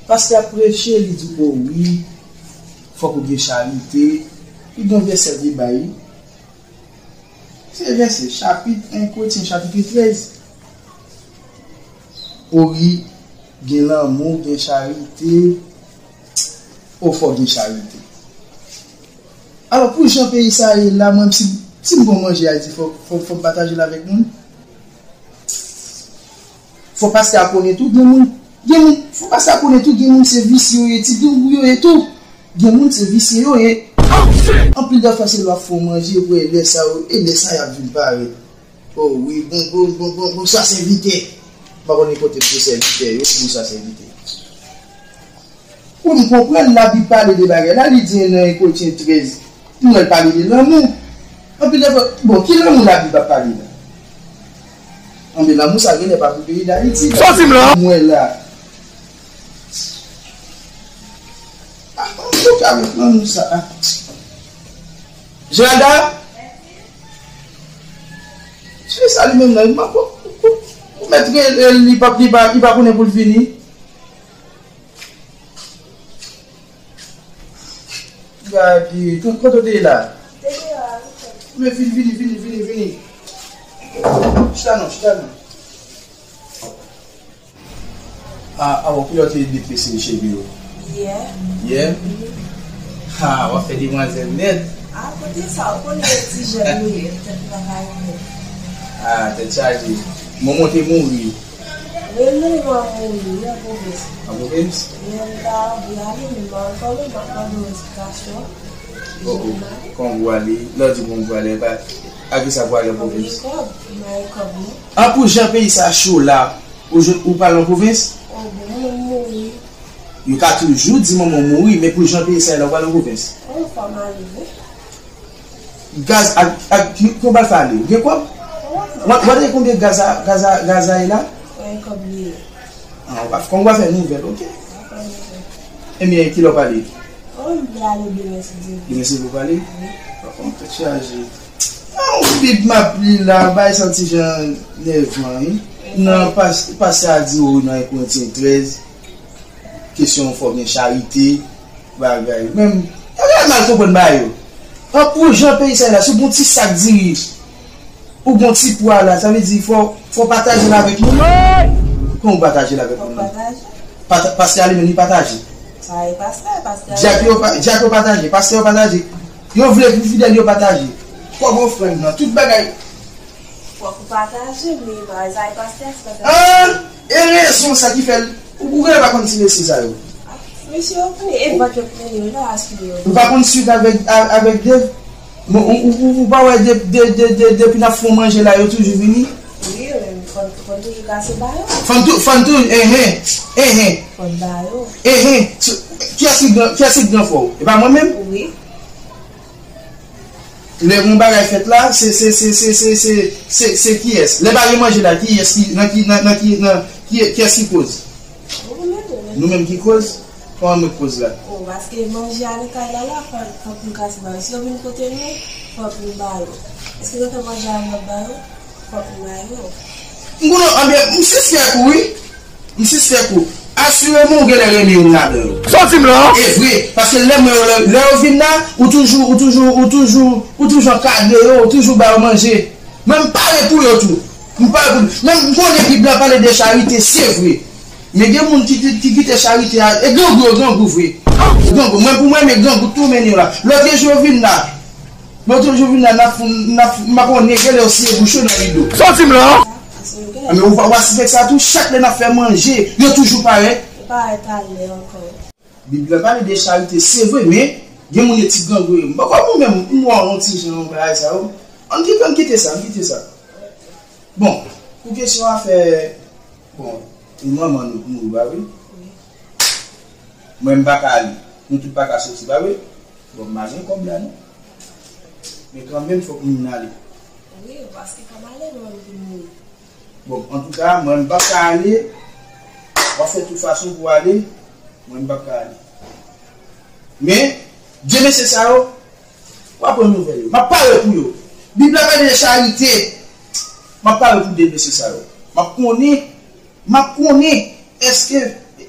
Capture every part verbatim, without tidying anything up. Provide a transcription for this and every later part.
Pastè ap preche, li di, o wi, fòk ou gen charite. Li gen vèsè li bay. Se vèsè, chapit en Korentyen, chapit trèz. O wi, gen lanmou, gen charite. O, fòk gen charite. Alò, pou jan peyi sa ye la, mwen, si, si m gon manje Ayiti, fò, fò, fò m pataje l avèk moun. Fò pastè a konnen tou, gen moun, gen moun, fò pastè a konnen tou, gen moun se visye yo ye, ti grangou yo ye tou. Gen moun se visye yo ye. Anpil dè fwa se lè w ap fè yon manje, pou e lè sa yo, e lè sa y ap vin parèt. O wi, bon, bon, bon, bon, bon, sa sèvitè. M pa konnen kote pou sèvitè yo, bon, sa sèvitè. Wi, m konprann Labib pale de bagay la, li di nan Korentyen trèz, nou wè l pale de lanmou. Anpil dè fwa, bon, ki lanmou Labib ap pale la? Anben, lanmou sa genlè pa pou peyi Dayiti. Sa w di m la? M wè la. Ah, m tou ka wè lanmou sa. Ah. Geralda? Se sa li menm nan, ou, ou, ou, ou mèt rele l, li pa, li pa, li pa konnen pou l vini. Gade, kote w te ye la? Men vini, vini, vini, vini, vini. Chita non, chita non. A, a, bon, kilè w te detrese cheve yo? Yè. Yè? Wi. Ha, w ap fè demwazèl nèt. A, kote sa? Ou konnen e ti jèn nou ye, tèt nou pa ka rete. A, tèt chaje. Manman w te mouri. Wi, manman m mouri, wi, an pwovens. An pwovens? Wi, m ta anvi ale, men m pa anfòme, m ap mande yon esplikasyon. O, o. Kòman pou ale? Lè w di kòman pou ale, pa, a kisa pou ale an pwovens? Mwen gen kòb, mwen gen kòb, non. An, pou jan peyi sa cho la, ou jwenn, ou pral an pwovens? O, bon, manman m mouri. Yo ka toujou di manman w mouri, men pou jan peyi sa ye la, ou pral an pwovens. O, fò m ale, wi. Gaz ak, ak, ki, ki w pral fè ale? Ou gen kòb? Ou, ou, ou gen konbyen gaz a, gaz a, gaz a ye la? Mwen gen kòb li ye. A, w ap, kòm w ap fè nouvèl, oke. W ap fè nouvèl. Ebyen, kilè w prale? O, m vle ale demen, si Dye vle. Demen, si Dye vle, w prale? Wi. Bon, tèt chaje. A, yon Bib m ap li la, bay sa ti jan nèvan, wi. Nan pas-, pastè a di w nan Korentyen trèz, kesyon fò gen charite, bagay. Men, bagay mal konprann bagay yo. An, pou jan peyi sa ye la, si w gen yon ti sak diri, ou gen yon ti pwa la, sa vle di fò, fò w pataje l avèk moun. Kòman w pataje l avèk moun nan? Fò w pataje. Pata-, pastè a li menm li pataje. Sa e pastè, pastè a. Dyak yo pa-, dyak yo pataje, pastè yo pataje. Yo vle pou fidèl yo pataje. Kòb ofrann nan, tout bagay. Fòk ou pataje, men pa sa e pastè, se pastè. An, e rezon sa ki fè l, ou, ou genlè pa konn ti mesye sa yo. A, mesye yo konnen, e vant yo konnen yo la, aspire yo. Ou pa konn swit avèk, a-, avèk Dave? Bon, ou, ou, ou, ou pa wè de, de, de, de, depi n ap fè yon manje la, yo toujou vini? Wi, men fò n, fò n toujou kase ba yo. Fò n tou, fò n tou, enhen, enhen. Fò n ba yo. Enhen. Kiyès ki gran, kiyès ki gran frè w? E pa mwen menm? Wi. Lè yon bagay fèt la, se, se, se kiyès? Lè pa gen manje la, kiyès ki, nan ki, nan, nan ki, nan, ki, kiyès ki koz? Ou menm, ou menm. Nou menm ki koz? Kòman mwen k koz la? O, paske manje a nan kay la la, fò, fòk nou kase ba yo. Si yo vin kote nou, fòk nou ba yo. Èske nou fè manje a nou ap ba yo? Fòk nou ba yo. M konnen, anben, m sispèk ou, wi. M sispèk ou. Asireman, ou genlè renmen youn ladan yo. Sa w di m la? E vre, paske lè m wè yo, lè, lè yo vin la, ou toujou, ou toujou, ou toujou, ou toujou ankadre yo, ou toujou ba yo manje. Men m pare pou yo tou. M pare pou, men m konnen Bib la pale de charite, se vre. Men gen moun ki, ki, ki kite charite a, e grangou yo, grangou vre. Grangou, mwen pou mwen, men grangou tou mennen yo la. Lòt jou yo vin la. Lòt jou vin la, n ap, n ap, m pa konnen, genlè yo siye bouch yo nan rido. Sa w di m la? A, men ou pa, w a sispèk sa tou, chak lè n ap fè manje, yo toujou parèt. Yo parèt talè ankò. Bib la pale de charite, se vre, men gen moun yo ti grangou yo. M pa kwè mwen menm, m wè yon ti jan yon bagay sa yo. Ann kite, ann kite sa, ann kite sa. Bon, pou kesyon afè, bon, e manman nou k mouri, pa vre? Wi. Mwen, m pa ka ale. Nou tout pa ka soti, pa vre? Bon, m pa gen kòb la, non. Men kanmenm, fòk moun ale. Wi, paske fò m ale, manman m te mouri. Bon, antouka, mwen, m p ap ka ale. W ap fè tout fason pou w ale. Mwen, m p ap ka ale. Men, de mesye sa yo, w ap pran nouvèl yo. M ap pare pou yo. Bib la pale de charite. M ap pare pou de mesye sa yo. M ap konnen, m ap konnen èske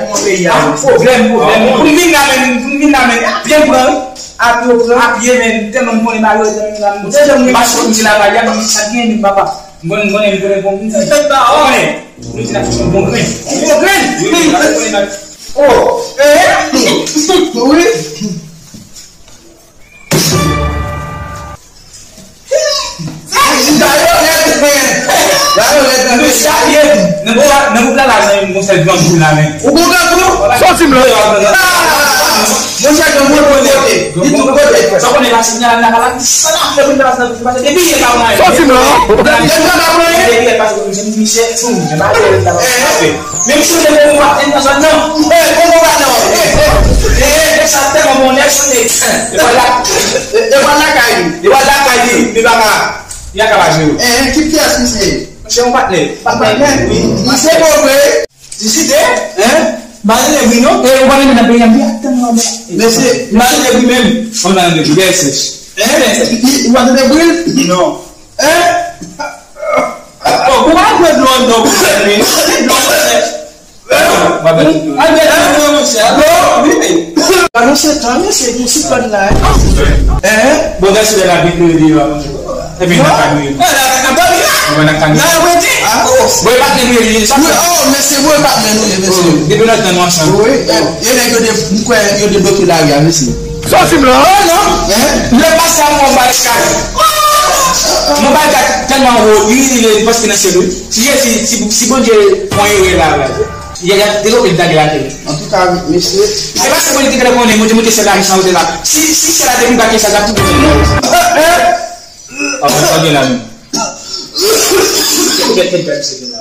kòman peyi a ye? Pwoblèm, pwoblèm. Pou m vin la menm, pou m vin la menm, a pye m pran, wi. A pye w pran? A pye, men, tèlman m konnen malere, tèlman m la, m mache pou m di la, pa gen, m pa gen, men papa. M konnen, m konnen, m konnen, bon, m di, fèt ba, oh, men, nou di la, bon grenn. Bon grenn? Wi, wi, m konnen, oh, eh, wi. Mesye a ye, nan gwoup la, nan gwoup la, la, nan yon konsèy granmoun la, men. Ou konn granmoun? Sòti m la. Monchè, granmoun, bon kote. Li tout kote, frè. Sa konnen la, si nan la, la, sa la, fè moun la, sa, depi yè la, sòti m la. Depi yè, pa se misye, sou misye, pa de la. Men misye, bon, bon, pa, nan zòn nan. Eh, bon, bon, pa, non. Eh, eh, eh, sa tèlman Yon nèg, yon nèg. Yo pral la, yo pral lakay li. Yo pral lakay li, li pa ka, li pa ka pa jere. Eh, ki pyès misye? Monchè, yon patnè. Pa patnè? Wi. Misye bon vre. Diside? Hein? Mari le bri non? E ou pa renmen nan peyi a, m di, atann non, men. Mesye, mari le bri menm. Mwen pa renmen bri, bèl sèch. Hein? Ou pa renmen bri? Non. Hein? Oh, ou pa jwe dlo anndan pou sèch, wi. Dlo sèch. Mwen pa renmen bri. Al bèl nan monchè. Non, wi, men. Pa nan se tan, mesye, pou sipann la. Hein? Bon, gade si la bit nou di yo. Epi nan ka nou ye. Nan ka nou ye. Nan ka nou ye. Bon, e pa te nou ye, sa. Wi, oh, mesye, bon, e pa te nou ye, mesye. Depi nan tan nou ansanm. Wi, e, e nèg yo de, m kwè yo debloke lari a, mesye. Sa w di m la? Oh, non. Hein? Lè pase a, mwen bay kay. Mwen bay kay tèlman wo, li, li, li, paske nan syèl, wi. Si Jezi, si, si Bondye fè yon erè la, la, y a, y a, te oblije dage latè. Antouka, mesye. Se pa se politik la konnen, Bondye monte syèl la, li sa wote la. Si, si syèl la te pi ba ke sa, l t ap tou bouke. Ah, sa gen la menm. Kèk, kèk, kèk, se gen la.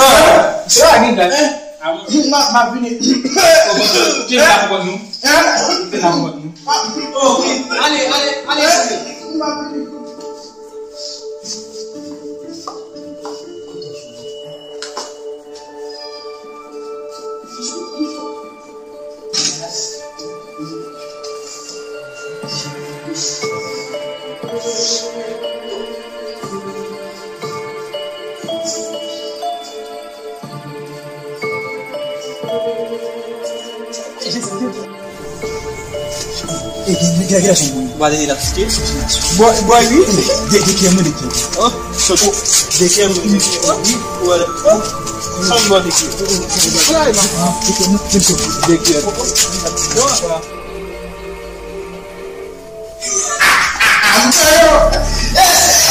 Ah, se pa gen la. Ah, m ap, m ap vini. Ki la pou nou? Ki la pou nou? Ok. Ale, ale, ale, ale. M ap vini. Ey, gen, gen, gen, gen. Bwa de la pite. Bwa, bwa wi. De, de kiyè mwen, de kiyè. Oh, sot. De kiyè mwen, de kiyè. Oh, wi, wala. Oh, san bwa de kiyè. De kiyè mwen, de kiyè.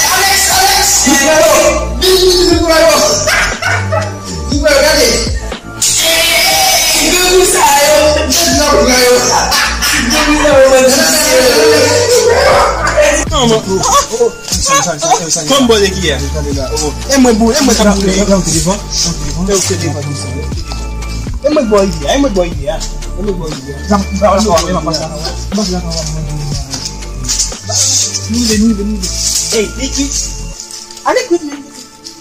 Alex, Alex, vin, vin, vin, vin, vin. Vin, vin, gade. Ey, grangou sa yo, jodi n ap pran yo. Grangou sa yo, jodi n ap pran yo. Non, man. Kòm bò de kiyè? E mwen boule, e mwen k ap boule. E mwen bò ide a, e mwen bò ide a, e mwen bò ide a. Nou vle, nou vle, nou vle. Ey, Niki. Ale kwit, men.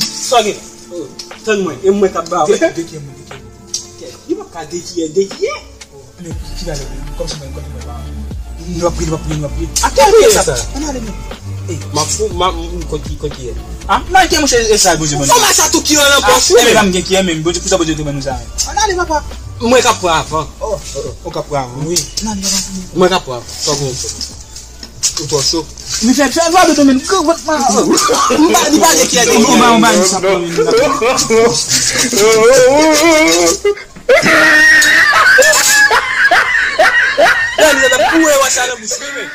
Sa gen? Oh, tann mwen, e mwen k ap ba ou. De, dekiyè mwen, dekiyè mwen. Li p ap ka dekiyè, dekiyè. Oh, men, ki bagay, men, kòmsi mwen, kòmsi mwen pa. Nou ap priye, nou ap priye, nou ap priye. Atè, ki sa? Ann ale, men. Ey, m ap fou, m ap, m, m, kot ki, kot kiyè? Ah, nan kiyè, monchè, e sa, Bondye ban nou. Fò m al sa tou kiyè nan pòch ou, men. Enben, pa m gen kiyè, men. Bondye, pou sa Bondye te ban nou sa, men. Ann ale, papa. Mwen k ap pran avan. Oh, oh, oh, ou k ap pran avan? Wi. Ann ale, papa. Mwen k ap pran avan. Sa w gen? Ou twò cho. Li fè, fè, fè, fè, men, gwo vant, man. M pa, li pa gen kiyè de kiyè. Ou ba, ou ba, li sa pran, men, li sa pran. Gade, li ap boure wòch la nan bouch li, men.